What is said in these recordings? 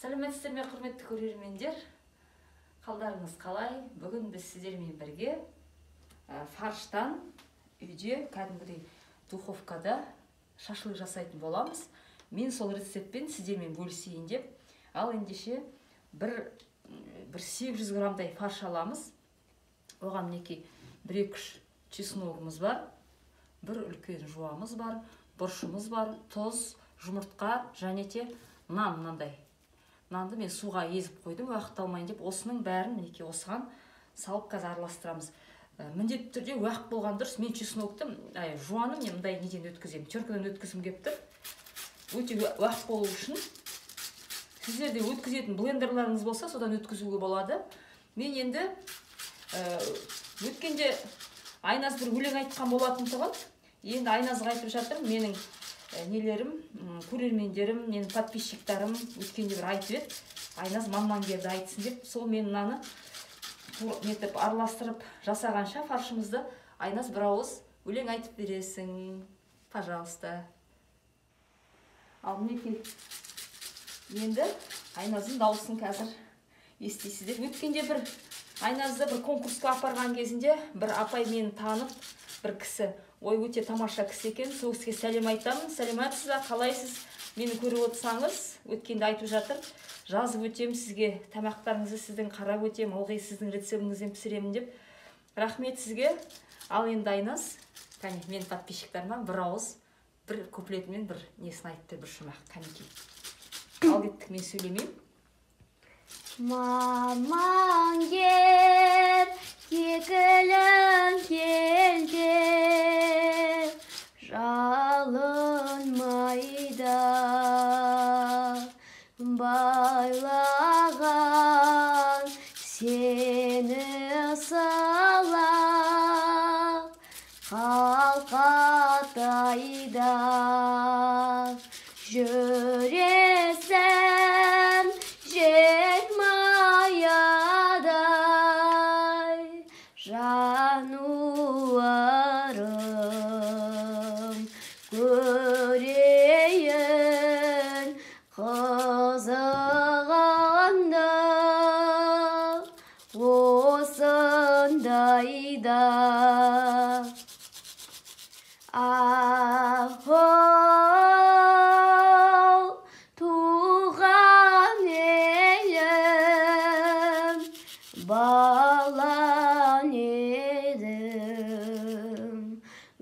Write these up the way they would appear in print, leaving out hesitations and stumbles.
Сәлеметсіздер ме, құрметті көрермендер? Қалдарыңыз қалай? Бүгін біз сіздермен бірге фарштан үйде кәдімгідей духовкада шашлык жасайтын боламыз. Мен сол рецептпен сіздермен бөлісейін деп. Ал ендеше бір 800 граммдай фарш аламыз. Оған мінекей 1-2 чесногымыз бар, бір үлкен жуамыз бар, бұрышымыз бар, тұз, жұмыртқа және те нан мынандай. Нанды мен суға езіп қойдым, уақыт алмайын деп. Осының бәрін мінекей осыған салып қазір араластырамыз. Міндетті түрде уақыт болған дұрыс. Мен чеснокты, жуаны мен мындай неден өткіземін, теркадан өткізгім келіп тұр. Өте уақыт болу үшін. Сіздерде өткізетін блендерларыңыз болса, содан өткізуге болады. Мен енді өткенде Айназ бір өлең айтқан болатын тұғын. Енді Айназға айтып жатырмын, менің нелерім, көрермендерім, менің подписчиктарым өткенде бір айтып еді, Айназ маммангерді айтсын деп. Сол мен мынаны нетіп араластырып жасағанша фаршымызды, Айназ бір ауыз өлең айтып бересің, пожалуйста. Ал мінекей енді Айназдың дауысын қазір естисіздер. Өткенде бір Айназды бір конкурсқа апарған кезінде бір апай мені танып, бір кісі, ой, өте тамаша кісі екен, сол кісіге сәлем айтамын. Сәлеметсіз бе, қалайсыз? Мені көріп отырсаңыз, өткенде айтып жатыр, жазып өтем сізге, тамақтарыңызды сіздің қарап өтем, ылғи сіздің рецептіңізден пісіремін деп. Рахмет сізге. Ал енді Айназ, кәне, менің подписчиктарыма бір ауыз, бір куплетімен бір несін айтты, бір шумақ, кәнекей. Ал кеттік, мен сөйлемеймін. Мамаң кеп, кекілің келте, жалын майда байлаған, сені сылап қалқатайда жүресің, жер маядай жануарым, көрейін қызығыңды осындайда. Ахо, туған елім, балан едім,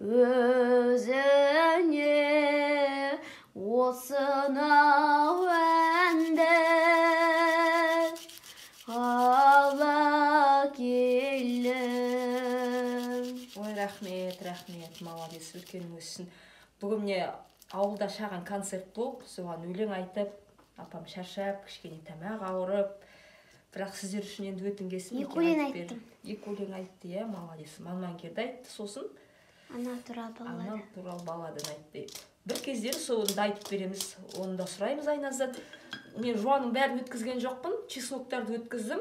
өзіңе осынау әнді ала келдім. Ой, рахмет, рахмет, молодец, үлкенің өссін. Бүгін міне ауылда шағын концерт болып, соған өлең айтып, апам шаршап, кішкене тамақ ауырып, бірақ сіздер үшін енді өтінгесін. Екі өлең айттым. Екі өлең айтты, иә, молодец. Маммангерді айтты, сосын Ана туралы баллада. Ана туралы балладаны айтты. Бір кездері соны да айтып береміз, оны да сұраймыз Айназдан. Мен жуаның бәрін өткізген жоқпын, чесноктарды өткіздім.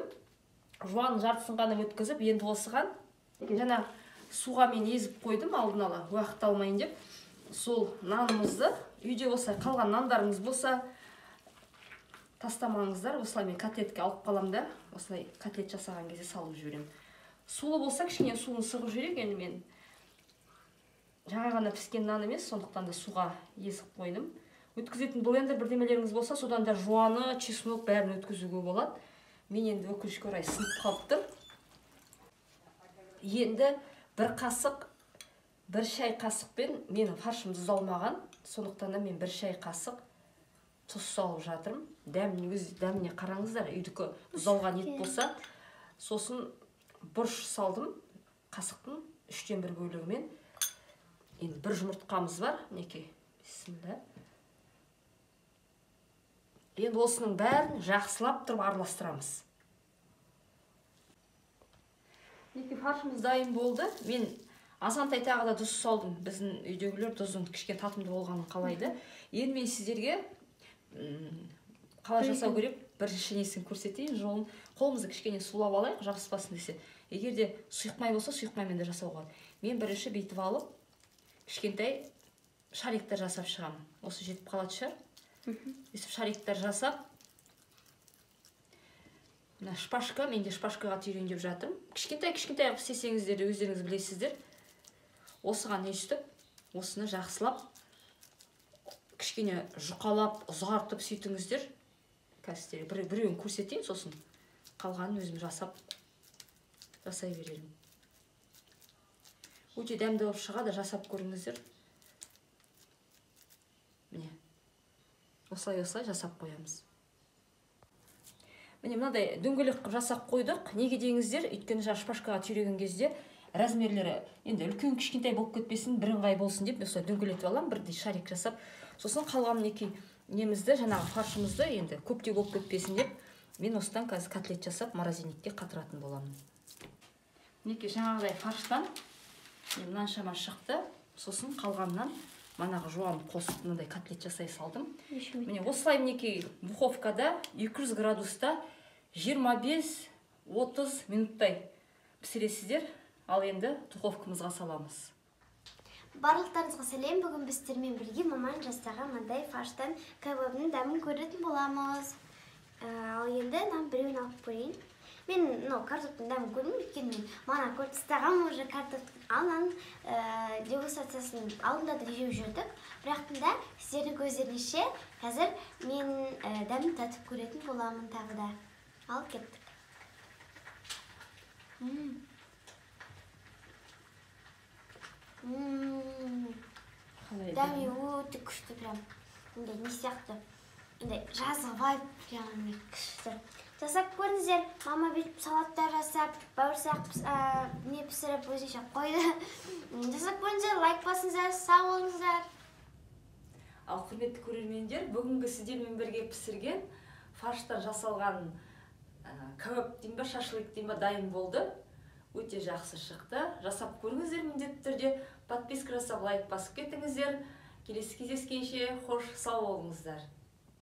Жуаның жартысын ғана өткізіп, енді осыған жаңа суға мен езіп қойдым алдын ала, уақыт алмайын деп. Сол нанымызды, үйде осылай қалған нандарыңыз болса, тастамаңыздар. Осылай мен котлетке алып қалам да, осылай котлет жасаған кезде салып жіберемін. Сулы болса кішкене суын сығып жіберейік. Енді мен жаңа ғана піскен нан емес, сондықтан да суға езіп қойдым. Өткізетін блендер бірдемелеріңіз болса, содан да жуаны, чеснок бәрін өткізуге болады. Мен енді өкінішке орай сынып қалып тұр. Енді бір қасық, бір шай қасықпен менің фаршым тұздалмаған, сондықтан да мен бір шай қасық тұз салып жатырмын. Дәміне, өз дәміне қараңыздар, үйдікі тұздалған ет болса. Сосын бұрыш салдым, қасықтың 1/3 бөлігімен. Енді бір жұмыртқамыз бар, мінекей, бісміллә. Енді осының бәрін жақсылап тұрып араластырамыз. Мінекей фаршымыз дайын болды. Мен азғантай тағы да тұз салдым. Біздің үйдегілер тұздың кішкене татымды болғанын қалайды. Енді мен сіздерге қалай жасау керек бірінші несін көрсетейін, жолын. Қолымызды кішкене сулап алайық, жабыспасын десе. Егер де сұйық май болса, сұйық маймен де жасауға болады. Мен бірінші бүйтіп алып, кішкентай шариктер жасап шығамын. Осы жетіп қалатын шығар. Өйстіп шариктер жасап, Мына шпажка, мен де шпажкаға түйрейін деп жатырмын. Кішкентай кішкентай қылып істесеңіздер де өздеріңіз білесіздер. Осыған өйстіп, осыны жақсылап кішкене жұқалап, ұзартып сөйтіңіздер. Қазір сіздерге біреуін көрсетейін, сосын қалғанын өзім жасай берермін. Өте дәмді болып шығады, жасап көріңіздер. Міне. Осылай-осылай жасап қоямыз. Міне мынадай дөңгелек қылып жасап қойдық. Неге деңіздер? Өйткені жаңа шпажкаға түйреген кезде размерлері енді үлкен кішкентай болып кетпесін, бірыңғай болсын деп мен осылай дөңгелетіп аламын, бірдей шарик жасап. Сосын қалған мінекей немізді, жаңағы фаршымызды енді көптеу болып кетпесін деп мен осыдан қазір котлет жасап морозильникке қатыратын боламын. Мінекей жаңағыдай фарштан мынаншама шықты. Сосын қалғаннан манағы жуан қосып мынандай котлет жасай салдым. Міне осылай мінекей духовкада 200 градуста 25-30 минуттай пісіресіздер. Ал енді духовкамызға саламыз. Барлықтарыңызға сәлем. Бүгін біз сіздермен бірге маман жасаған мынандай фарштан кәбабының дәмін көретін боламыз. Ал енді мына біреуін алып көрейін. Мен мынау картоптың дәмін көрдім, өйткені мен мана көріп тастағанмын уже картоптың. Ал мынаның дегустациясын алдында да жеп жүрдік. Бірақ та сіздердің көздеріңізше қазір мен дәмін татып көретін боламын тағы да. Ал кеттік. Дәмі өте күшті, прям мындай не сияқты, мындай жазғы вайб, прям күшті. Жасап көріңіздер. Мама бүйтіп салаттар жасап, бауырсақ не пісіріп өзінше қойды. Жасап көріңіздер, лайк басыңыздар, сау болыңыздар. Ал құрметті көрермендер, бүгінгі сіздермен бірге пісірген фарштан жасалған кәуап деймін ба, шашлык деймін ба, дайын болды. Өте жақсы шықты. Жасап көріңіздер міндетті түрде. Подписка жасап, лайк басып кетіңіздер. Келесі кездескенше қош, сау болыңыздар.